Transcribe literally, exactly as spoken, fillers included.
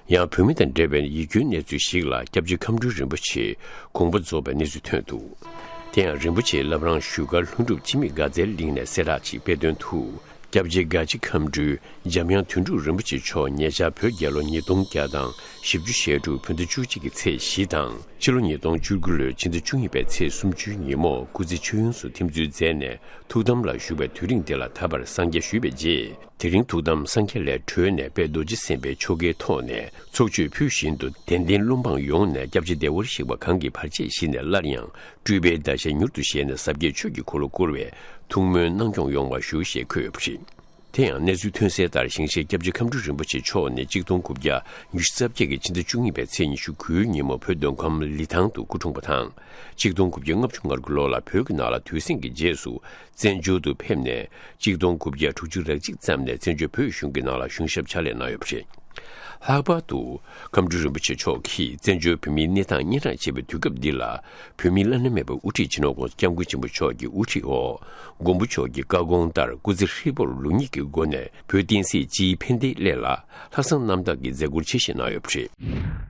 ཡང་བོད་མི་དང་འབྲེལ་བའི་ཡིད་སྐྱོའི་གནས་ཚུལ་ཞིག་ལ་སྐྱབས་རྗེ་ཁམས་སྤྲུལ་རིན་པོ་ཆེ་དགོངས་པ་རྫོགས་པའི་གནས་ཚུལ་ཐོན་འདུག་དེ་ཡང་རིན་པོ་ཆེས་བླ་བྲང་བཞུགས་སྒར་ལྷུན་གྲུབ་འཆི་མེད་དགའ་ཚལ་གླིང་ནས་གསལ་བསྒྲགས་ཤིག་སྤེལ་དོན་དུ། སྐྱབས་རྗེ་དགའ་ཆེ་ཁམས་སྤྲུལ་འཇམ་དབྱངས་དོན་གྲུབ་རིན་པོ་ཆེ་མཆོག་ཉེ་ཆར་བོད་རྒྱལ་ལོ་ཉིས་སྟོང་བརྒྱ་དང་བཞི་བཅུ་ཞེ་དྲུག་བོད་ཟླ་བཅུ་གཅིག་གི་ཚེས་བཞི་དང་ཕྱི་ལོ་ཉིས་སྟོང་བཅུ་དགུ་ལོའི་ཕྱི་ཟླ་བཅུ་གཉིས་པའི་ཚེས་སུམ་ཅུའི་ཉིན་མོ་སྐུ་ཚེ་མཆོད་ཡོན་སུ་ཐིམ་ཚུལ་མཛད་ནས་ཐུགས་དམ་ལ་བཞུགས་པའི་དུས་རིང་འདི་ལ་ད་བར་གསང་རྒྱ་ཞུས་པའི་རྗེས། དེ་རིང་ཐུགས་དམ་གསང་རྒྱ་ལས་གྲོལ་ནས་དཔལ་རྡོ་རྗེ་སེམས་དཔའི་ཆོ་གའི་ཐོག་ནས་ཚོགས་མཆོད་ཕུལ་བཞིན་དུ་དད་ལྡན་ཀླུ་འབངས་ཡོངས་ནས་སྐྱབས་རྗེ་བདེ་བར་གཤེགས་པ་གང་གི་བར་ཆད་ཞི་ནས་སླར་ཡང་སྤྲུལ་པའི་ཟླ་ཞལ་མྱུར་དུ་བཞད་ནས་ཟབ་རྒྱས་ཆོས་ཀྱི་འཁོར་ལོ་བསྐོར་བའི་ཐུགས་སྨོན་གནང་སྐྱོང་ཡོང་བ་ཞུ་ཞེས་འཁོད་ཡོད་པ་རེད། དེ་ཡང་གནས་ཚུལ་ཐོན་གསལ་ལྟར་ཞིང་གཤེགས་སྐྱབས་རྗེ་ཁམས་སྤྲུལ་རིན་པོ་ཆེ་མཆོག་ནི་གཅིག་སྟོང་དགུ་བརྒྱ་ཉི་ཤུ་རྩ་བརྒྱད་ཀྱི་ཕྱི་ཟླ་བཅུ་གཉིས་པའི་ཚེས་ཉི་ཤུ་དགུའི་ཉིན་མོ་བོད་མདོ་ཁམས་ལི་ཐང་དུ་སྐུ་འཁྲུངས་པ་དང་། གཅིག་སྟོང་དགུ་བརྒྱ་ལྔ་བཅུ་ང་དགུ་ལོ་ལ་བོད་ཀྱི་ནང་ལ་དུས་ཟིང་གི་རྗེས་སུ་བཙན་བྱོལ་དུ་ཕེབས་ནས་གཅིག་སྟོང་དགུ་བརྒྱ་དྲུག་ཅུ་རེ་གཅིག་ཙམ་ནས་བཙན་བྱོལ་བོད་གཞུང་གི་ནང་ལ་གཞུང་ཞབས་ཕྱག་ལས་གནང་ཡོད་པ་རེད། ལྷག་པར་དུ་ཁམས་སྤྲུལ་རིན་པོ་ཆེ་མཆོག་གིས་བཙན་བྱོལ་བོད་མིའི་གནས་སྟངས་སྙན་སྒྲོན་བྱེད་པའི་དུས་སྐབས་འདི་ལ་བོད་མིའི་བླ་ན་མེད་པའི་དབུ་ཁྲིད་སྤྱི་ནོར་༸གོང་ས་༸སྐྱབས་མགོན་ཆེན་པོ་མཆོག་གི་དབུ་ཁྲིད་འོག་མགོན་པོ་མཆོག་གི་བཀའ་དགོངས་ལྟར་སྐུ་ཚེ་ཧྲིལ་པོར་ལུགས་གཉིས་ཀྱི་སྒོ་ནས་བོད་བསྟན་སྲིད་སྤྱིའི་ཕན་བདེའི་སླད་ལ་ལྷག་བསམ་རྣམ་དག་གིས་མཛད་ཁུར་ཆེ་བཞེས་གནང་ཡོད་པ་རེད།